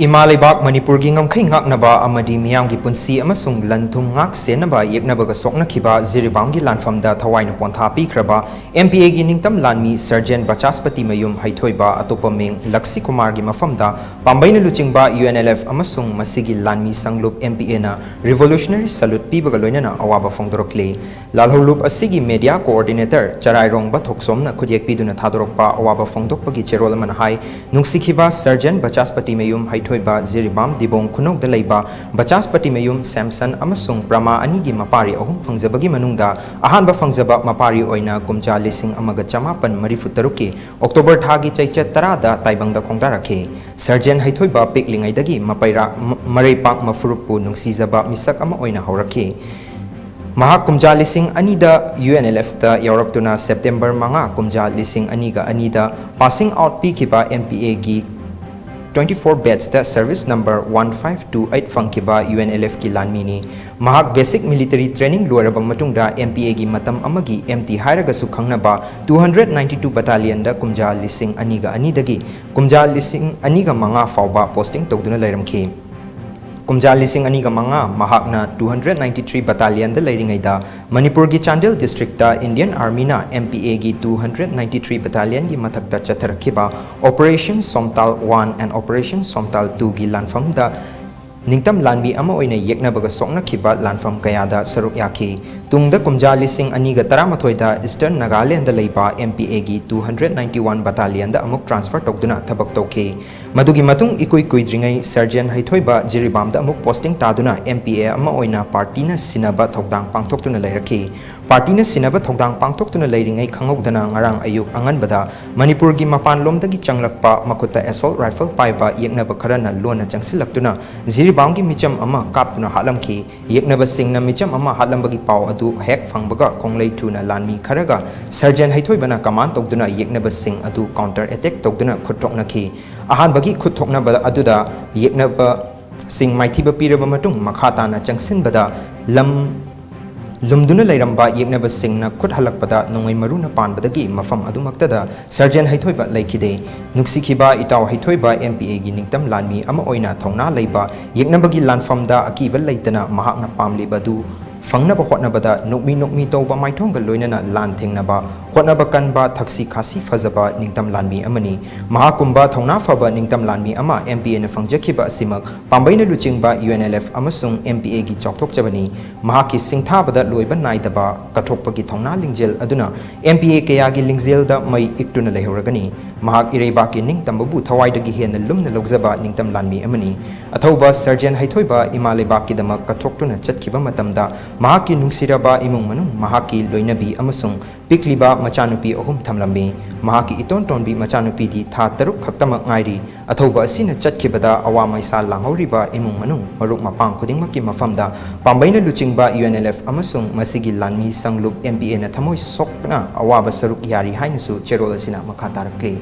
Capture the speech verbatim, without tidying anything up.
ꯏꯃꯥ ꯂꯩꯕꯥꯛ ꯃꯅꯤꯄꯨꯔꯒꯤ ꯉꯝꯈꯩ ꯉꯥꯛꯅꯕ ꯑꯃꯗꯤ ꯃꯤꯌꯥꯝꯒꯤ ꯄꯨꯟꯁꯤ ꯑꯃꯁꯨꯡ ꯂꯟ ꯊꯨꯝ ꯉꯥꯛ ꯁꯦꯟꯅꯕ ꯌꯦꯛꯅꯕꯒ ꯁꯣꯛꯅꯈꯤꯕ ꯖꯤꯔꯤꯕꯥꯝꯒꯤ ꯂꯥꯟꯐꯝꯗ ꯊꯋꯥꯏꯅ ꯄꯣꯟꯊꯥ ꯄꯤꯈ꯭ꯔꯕ M P Aꯒꯤ ꯅꯤꯡꯇꯝ ꯂꯥꯟꯃꯤ ꯁꯔꯖꯦꯟ ꯕꯆꯥꯁꯄꯇꯤ ꯃꯌꯨꯝ ꯍꯩꯊꯣꯏꯕ, ꯑꯇꯣꯞꯄ ꯃꯤꯡ ꯂꯛꯁꯤ ꯀꯨꯃꯥꯔꯒꯤ ꯃꯐꯝꯗ ꯄꯥꯝꯕꯩꯅ ꯂꯨꯆꯤꯡꯕ U N L F ꯑꯃꯁꯨꯡ ꯃꯁꯤꯒꯤ ꯂꯥꯟꯃꯤ ꯁꯪꯂꯨꯞ M P Aꯅ revolutionary salute ꯄꯤꯕꯒ ꯂꯣꯏꯅꯅ ꯑꯋꯥꯕ ꯐꯣꯡꯗꯣꯔꯛꯂꯤ꯫ ꯂꯥꯜꯍꯧꯂꯨꯞ ꯑꯁꯤꯒꯤ media coordinator ꯆꯔꯥꯏꯔꯣꯡꯕ ꯊꯣꯛꯆꯣꯝꯅ ꯈꯨꯠꯌꯦꯛ ꯄꯤꯗꯨꯅ ꯊꯥꯗꯣꯔꯛꯄ ꯑꯋꯥꯕ ꯐꯣꯡꯗꯣꯛꯄꯒꯤ ꯆꯦꯔꯣꯜ ꯑꯃꯅ ꯍꯥꯏ, ꯅꯨꯡꯁꯤꯈꯤꯕ ꯁꯔꯖꯦꯟ ꯕꯆꯥꯁꯄꯇꯤ ꯃꯌꯨꯝ ꯍꯩꯊꯣꯏꯕ ꯖꯤꯔꯤꯕꯥꯝ ꯗꯤꯕꯣꯡ ꯈꯨꯅꯧꯗ ꯂꯩꯕ ꯕꯆꯥꯁꯄꯇꯤ ꯃꯌꯨꯝ ꯁꯦꯝꯁꯟ ꯑꯃꯁꯨꯡ ꯄ꯭ꯔꯃꯥ ꯑꯅꯤꯒꯤ ꯃꯄꯥꯔꯤ ꯑꯍꯨꯝ ꯐꯪꯖꯕꯒꯤ ꯃꯅꯨꯡꯗ ꯑꯍꯥꯟꯕ ꯐꯪꯖꯕ ꯃꯄꯥꯔꯤ ꯑꯣꯏꯅ ꯀꯨꯝꯖꯥ ꯂꯤꯁꯤꯡ ꯑꯃꯒ ꯆꯃꯥꯄꯟ ꯃꯔꯤꯐꯨ ꯇꯔꯨꯛꯀꯤ October ꯊꯥꯒꯤ ꯆꯩꯆꯠ ꯇꯔꯥꯗ ꯇꯥꯏꯕꯪꯗ ꯈꯣꯡꯗꯥꯔꯛꯈꯤ꯫ ꯁꯔꯖꯦꯟ ꯍꯩꯊꯣꯏꯕ ꯄꯤꯛꯂꯤꯉꯩꯗꯒꯤ ꯃꯄꯩꯔꯥ-, ꯃ-, ꯃꯔꯩꯄꯥꯛ ꯃꯐꯨꯔꯨꯞꯄꯨ ꯅꯨꯡꯁꯤꯖꯕ ꯃꯤꯁꯛ ꯑꯃ ꯑꯣꯏꯅ ꯍꯧꯔꯛꯈꯤ꯫ ꯃꯍꯥꯛ ꯀꯨꯝꯖꯥ ꯂꯤꯁꯤꯡ ꯑꯅꯤꯗ U N L Fꯇ ꯌꯥꯎꯔꯛꯇꯨꯅ September ꯃꯉꯥ, ꯀꯨꯝꯖꯥ ꯂꯤꯁꯤꯡ ꯑꯅꯤꯒ ꯑꯅꯤꯗ passing out ꯄꯤꯈꯤꯕ M P Aꯒꯤ twenty-four batchꯇ service number one five two eight ꯐꯪꯈꯤꯕ U N L Fꯀꯤ ꯂꯥꯟꯃꯤꯅꯤ꯫ ꯃꯍꯥꯛ basic military training ꯂꯣꯏꯔꯕ ꯃꯇꯨꯡꯗ M P Aꯒꯤ ꯃꯇꯝ ꯑꯃꯒꯤ M T ꯍꯥꯏꯔꯒꯁꯨ ꯈꯪꯅꯕ two hundred ninety-two battalionꯗ ꯀꯨꯝꯖꯥ ꯂꯤꯁꯤꯡ ꯑꯅꯤꯒ ꯑꯅꯤꯗꯒꯤ ꯀꯨꯝꯖꯥ ꯂꯤꯁꯤꯡ ꯑꯅꯤꯒ ꯃꯉꯥ ꯐꯥꯎꯕ posting ꯇꯧꯗꯨꯅ ꯂꯩꯔꯝꯈꯤ꯫ ꯀꯨꯝꯖꯥ ꯂꯤꯁꯤꯡ ꯑꯅꯤꯒ ꯃꯉꯥ ꯃꯍꯥꯛꯅ two hundred ninety-three battalionꯗ ꯂꯩꯔꯤꯉꯩꯗ ꯃꯅꯤꯄꯨꯔꯒꯤ Chandel districtꯇ Indian Armyꯅ M P Aꯒꯤ two hundred ninety-three battalionꯒꯤ ꯃꯊꯛꯇ ꯆꯠꯊꯔꯛꯈꯤꯕ Operation Somtal one and Operation Somtal twoꯒꯤ ꯂꯥꯟꯐꯝꯗ ꯅꯤꯡꯇꯝ ꯂꯥꯟꯃꯤ ꯑꯃ ꯑꯣꯏꯅ ꯌꯦꯛꯅꯕꯒ ꯁꯣꯛꯅꯈꯤꯕ ꯂꯥꯟꯐꯝ ꯀꯌꯥꯗ ꯁꯔꯨꯛ ꯌꯥꯈꯤ꯫ ꯇꯨꯡꯗ ꯀꯨꯝꯖꯥ ꯂꯤꯁꯤꯡ ꯑꯅꯤꯒ ꯇꯔꯥꯃꯥꯊꯣꯏꯗ Eastern Nagalandꯗ ꯂꯩꯕ M P Aꯒꯤ two hundred ninety-one battalionꯗ ꯑꯃꯨꯛ transfer ꯇꯧꯗꯨꯅ ꯊꯕꯛ ꯇꯧꯈꯤ꯫ ꯃꯗꯨꯒꯤ ꯃꯇꯨꯡ ꯏꯀꯨꯏ ꯀꯨꯏꯗ꯭ꯔꯤꯉꯩ ꯁꯔꯖꯦꯟ ꯍꯩꯊꯣꯏꯕ ꯖꯤꯔꯤꯕꯥꯝꯗ ꯑꯃꯨꯛ posting ꯇꯥꯗꯨꯅ M P A ꯑꯃ ꯑꯣꯏꯅ partyꯅ ꯁꯤꯟꯅꯕ ꯊꯧꯗꯥꯡ ꯄꯥꯡꯊꯣꯛꯇꯨꯅ ꯂꯩꯔꯛꯈꯤ꯫ Partyꯅ ꯁꯤꯟꯅꯕ ꯊꯧꯗꯥꯡ ꯄꯥꯡꯊꯣꯛꯇꯨꯅ ꯂꯩꯔꯤꯉꯩ ꯈꯪꯍꯧꯗꯅ ꯉꯔꯥꯡ ꯑꯌꯨꯛ ꯑꯉꯟꯕꯗ ꯃꯅꯤꯄꯨꯔꯒꯤ ꯃꯄꯥꯟꯂꯣꯝꯗꯒꯤ ꯆꯪꯂꯛꯄ ꯃꯈꯨꯠꯇ assault rifle ꯄꯥꯏꯕ ꯌꯦꯛꯅꯕ ꯈꯔꯅ ꯂꯣꯟꯅ ꯆꯪꯁꯤꯜꯂꯛꯇꯨꯅ ꯖꯤꯔꯤꯕꯥꯝꯒꯤ ꯃꯤꯆꯝ ꯑꯃ ꯀꯥꯞꯇꯨꯅ ꯍꯥꯠꯂꯝꯈꯤ꯫ ꯌꯦꯛꯅꯕꯁꯤꯡꯅ ꯃꯤꯆꯝ ꯑꯃ ꯍꯥꯠꯂꯝꯕꯒꯤ ꯄꯥꯎ ꯑꯗꯨ ꯍꯦꯛ ꯐꯪꯕꯒ ꯈꯣꯡꯂꯩ ꯊꯨꯅ ꯂꯥꯟꯃꯤ ꯈꯔꯒ ꯁꯔꯖꯦꯟ ꯍꯩꯊꯣꯏꯕꯅ command ꯇꯧꯗꯨꯅ ꯌꯦꯛꯅꯕꯁꯤꯡ ꯑꯗꯨ counter attack ꯇꯧꯗꯨꯅ ꯈꯨꯠ ꯊꯣꯛꯅꯈꯤ꯫ ꯑꯍꯥꯟꯕꯒꯤ ꯈꯨꯠ ꯊꯣꯛꯅꯕ ꯑꯗꯨꯗ ꯌꯦꯛꯅꯕꯁꯤꯡ ꯃꯥꯏꯊꯤꯕ ꯄꯤꯔꯕ ꯃꯇꯨꯡ ꯃꯈꯥ ꯇꯥꯅ ꯆꯪꯁꯤꯟꯕꯗ ꯂꯝ ꯂꯨꯝꯗꯨꯅ ꯂꯩꯔꯝꯕ ꯌꯦꯛꯅꯕꯁꯤꯡꯅ ꯈꯨꯠ ꯍꯜꯂꯛꯄꯗ ꯅꯣꯡꯃꯩ ꯃꯔꯨꯅ ꯄꯥꯟꯕꯗꯒꯤ ꯃꯐꯝ ꯑꯗꯨꯃꯛꯇꯗ ꯁꯔꯖꯦꯟ ꯍꯩꯊꯣꯏꯕ ꯂꯩꯈꯤꯗꯦ꯫ ꯅꯨꯡꯁꯤꯈꯤꯕ ꯏꯇꯥꯎ ꯍꯩꯊꯣꯏꯕ ꯑꯦꯝ ꯄꯤ ꯑꯦꯒꯤ ꯅꯤꯡꯇꯝ ꯂꯥꯟꯃꯤ ꯑꯃ ꯑꯣꯏꯅ ꯊꯧꯅꯥ ꯂꯩꯕ ꯌꯦꯛꯅꯕꯒꯤ ꯂꯥꯟꯐꯝꯗ ꯑꯀꯤꯕ ꯂꯩꯇꯅ ꯃꯍꯥꯛꯅ ꯄꯥꯝꯂꯤꯕ ꯑꯗꯨ ꯐꯪꯅꯕ ꯍꯣꯠꯅꯕꯗ ꯅꯣꯛꯃꯤ ꯅꯣꯛꯃꯤ ꯇꯧꯕ ꯃꯥꯏꯊꯣꯡꯒ ꯂꯣꯏꯅꯅ ꯂꯥꯟ ꯊꯦꯡꯅꯕ, ꯍꯣꯠꯅꯕ ꯀꯟꯕ, ꯊꯛꯁꯤ ꯈꯥꯁꯤ ꯐꯖꯕ ꯅꯤꯡꯇꯝ ꯂꯥꯟꯃꯤ ꯑꯃꯅꯤ꯫ ꯃꯍꯥꯛꯀꯨꯝꯕ ꯊꯧꯅꯥ ꯐꯕ ꯅꯤꯡꯇꯝ ꯂꯥꯟꯃꯤ ꯑꯃ ꯑꯦꯝ ꯄꯤ ꯑꯦꯅ ꯐꯪꯖꯈꯤꯕ ꯑꯁꯤꯃꯛ ꯄꯥꯝꯕꯩꯅ ꯂꯨꯆꯤꯡꯕ ꯌꯨ ꯑꯦꯟ ꯑꯦꯜ ꯑꯦꯐ ꯑꯃꯁꯨꯡ ꯑꯦꯝ ꯄꯤ ꯑꯦꯒꯤ ꯆꯥꯎꯊꯣꯛꯆꯕꯅꯤ꯫ ꯃꯍꯥꯛꯀꯤ ꯁꯤꯡꯊꯥꯕꯗ ꯂꯣꯏꯕ ꯅꯥꯏꯗꯕ ꯀꯠꯊꯣꯛꯄꯒꯤ ꯊꯧꯅꯥ ꯂꯤꯡꯖꯦꯜ ꯑꯗꯨꯅ ꯑꯦꯝ ꯄꯤ ꯑꯦ ꯀꯌꯥꯒꯤ ꯂꯤꯡꯖꯦꯜꯗ ꯃꯩ ꯏꯛꯇꯨꯅ ꯂꯩꯍꯧꯔꯒꯅꯤ꯫ ꯃꯍꯥꯛ ꯏꯔꯩꯕꯥꯛꯀꯤ ꯅꯤꯡꯇꯝꯕꯕꯨ ꯊꯋꯥꯏꯗꯒꯤ ꯍꯦꯟꯅ ꯂꯨꯝꯅ ꯂꯧꯖꯕ ꯅꯤꯡꯇꯝ ꯂꯥꯟꯃꯤ ꯑꯃꯅꯤ꯫ ꯑꯊꯧꯕ ꯁꯔꯖꯦꯟ ꯍꯩꯊꯣꯏꯕ ꯏꯃꯥ ꯂꯩꯕꯥꯛꯀꯤꯗꯃꯛ ꯀꯠꯊꯣꯛꯇꯨꯅ ꯆꯠꯈꯤꯕ ꯃꯇꯝꯗ ꯃꯍꯥꯛꯀꯤ ꯅꯨꯡꯁꯤꯔꯕ ꯏꯃꯨꯡ ꯃꯅꯨꯡ, ꯃꯍꯥꯛꯀꯤ ꯂꯣꯏꯅꯕꯤ ꯑꯃꯁꯨꯡ ꯄꯤꯛꯂꯤꯕ ꯃꯆꯥꯅꯨꯄꯤ ꯑꯍꯨꯝ ꯊꯝꯂꯝꯃꯤ꯫ ꯃꯍꯥꯛꯀꯤ ꯏꯇꯣꯟ ꯇꯣꯟꯕꯤ ꯃꯆꯥꯅꯨꯄꯤꯗꯤ ꯊꯥ ꯇꯔꯨꯛ ꯈꯛꯇꯃꯛ ꯉꯥꯏꯔꯤ꯫ ꯑꯊꯧꯕ ꯑꯁꯤꯅ ꯆꯠꯈꯤꯕꯗ ꯑꯋꯥ ꯃꯩꯁꯥ ꯂꯥꯡꯍꯧꯔꯤꯕ ꯏꯃꯨꯡ ꯃꯅꯨꯡ, ꯃꯔꯨꯞ ꯃꯄꯥꯡ ꯈꯨꯗꯤꯡꯃꯛꯀꯤ ꯃꯐꯝꯗ ꯄꯥꯝꯕꯩꯅ ꯂꯨꯆꯤꯡꯕ ꯌꯨ ꯑꯦꯟ ꯑꯦꯜ ꯑꯦꯐ ꯑꯃꯁꯨꯡ ꯃꯁꯤꯒꯤ ꯂꯥꯟꯃꯤ ꯁꯪꯂꯨꯞ ꯑꯦꯝ ꯄꯤ ꯑꯦꯅ ꯊꯃꯣꯏ ꯁꯣꯛꯅ ꯑꯋꯥꯕ ꯁꯔꯨꯛ ꯌꯥꯔꯤ ꯍꯥꯏꯅꯁꯨ ꯆꯦꯔꯣꯜ ꯑꯁꯤꯅ ꯃꯈꯥ ꯇꯥꯔꯛꯂꯤ꯫